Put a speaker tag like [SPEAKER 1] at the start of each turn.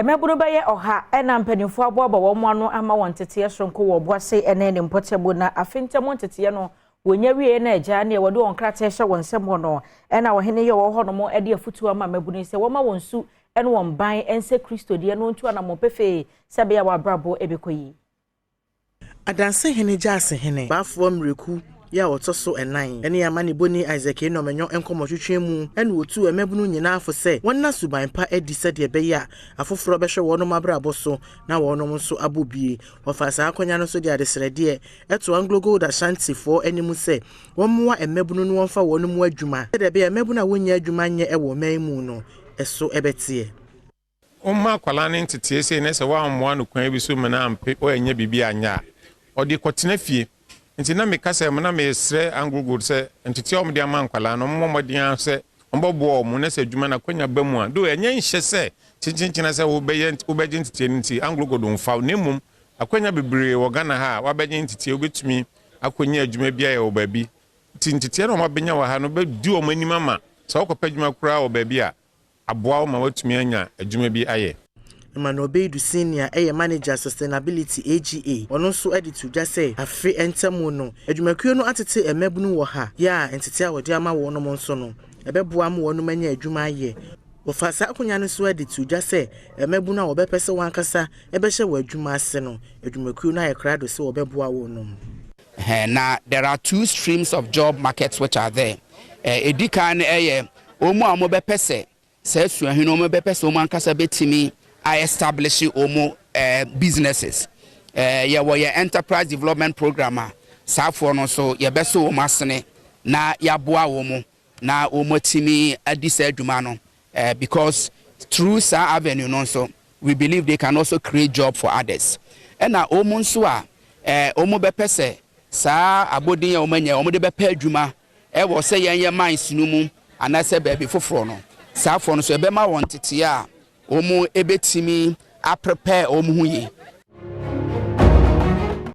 [SPEAKER 1] Mmabunu bɛyɛ 100 ɛna mpanimfoɔ aboaboa wɔn ano ama wɔn nteteɛ soronko wɔ Ɔboase ne ne mpɔtam, na afe ntam nteteɛ no wɔnya wie na agya ne wɔde wɔn krataa hyɛ wɔn nsam hɔ no, ɛna ɔhene yɛ wɔ hɔnom de afutuo ama mmabunu yi sɛ wɔma wɔn su ne wɔn ban nsɛ Kristo deɛ no, ntu anammɔn pefee sɛ ɛbɛyɛ a wɔabrabɔ ɛbɛkɔ yie.
[SPEAKER 2] Adansehene Gyaasehene Baafoɔ Mmireku yi a wɔtɔ so ɛnan ne amanebɔni Isaac Enomɛnyɔ nkɔmmɔtwetwe mu ɛna wɔtu mmabunu nyinaa fo sɛ wɔnna suban pa adi sɛdeɛ ɛbɛyɛ a afoforɔ bɛhwɛ wɔnom abrabɔ so na wɔnom nso abɔ bie. Wɔfa saa akonnwa no so de adesrɛdeɛ ɛto Anglo Gold Ashantifoɔ anim sɛ wɔmmoa mmabunu no, wɔmfa wɔn mu adwuma sɛdeɛ ɛbɛyɛ mmabunu a wɔnnya adwuma nyɛ ɛwɔ ɔman mu no ɛso ɛbɛteɛ.
[SPEAKER 3] Woma akwadaa no nteteɛ sei na sɛ woammoa no kwan bi so ma no ampe ɔanyɛ biribi anyɛ a, ɔde kɔtena fie. Nti na meka sɛ na mesrɛ Anglo Gold sɛ nteteɛ a wɔde ama nkwadaa no, ɔmmɔ mmɔden ara sɛ ɔmbɛboa wɔn, na sɛ adwuma no akwanya ba mu a do ɛnyɛ nhyɛ sɛ kyenkyenkyena sɛ wobɛyɛ wobɛgye nteteɛ no nti Anglo Gold mfa wo, na mmom akwanya bebree wɔ Ghana ha a wabɛgye nteteɛ, wobɛtumi akɔnya adwuma bi ayɛ wɔ baabi. Nti nteteɛ no a wɔabɛnya wɔ ha no bɛdi wɔn anim ama sɛ wokɔpɛ adwuma koraa wɔ baabi a, aboa wo ma woatumi anya adwuma bi ayɛ.
[SPEAKER 2] Emmanuel Beidu Senior ɛyɛ Manager Sustainability AGA. Ɔno nso de to dwa sɛ afe ntam no, adwumakuo no atete mmabunu wɔ ha yɛ a ntete a wɔde ama wɔnom nso no ɛbɛboa ma wɔnom anya adwuma ayɛ. Wɔfa saa akonnwa no so de to dwa sɛ mmabunu a wɔbɛpɛ sɛ wɔn ankasa ɛbɛhyɛ wɔ adwuma ase no, adwumakuo no ayɛ krado sɛ wɔbɛboa wɔnom.
[SPEAKER 4] Na there are two streams of job markets which are there. Ɛdi kan no, ɛyɛ wɔn a wɔbɛpɛ sɛ saa suahunu no, wɔn bɛpɛ sɛ wɔn ankasa bɛtumi a establish wɔn businesses. Yɛwɔ yɛn enterprise development program a saafoɔ no nso yɛbɛso wɔn asene na yɛaboa wɔn na wɔn atumi adi saa adwuma no, because through saa avenue no nso, we believe they can also create job for others. Ɛna wɔn nso a wɔn bɛpɛ sɛ saa abɔden a wɔn anya wɔn de bɛpɛ adwuma ɛwɔ sɛ yɛn yɛ mines no mu anaasɛ baabi foforɔ no, saafoɔ no nso ɛbɛma wɔn tete a wɔn ebɛtumi aprepare wɔn ho yie.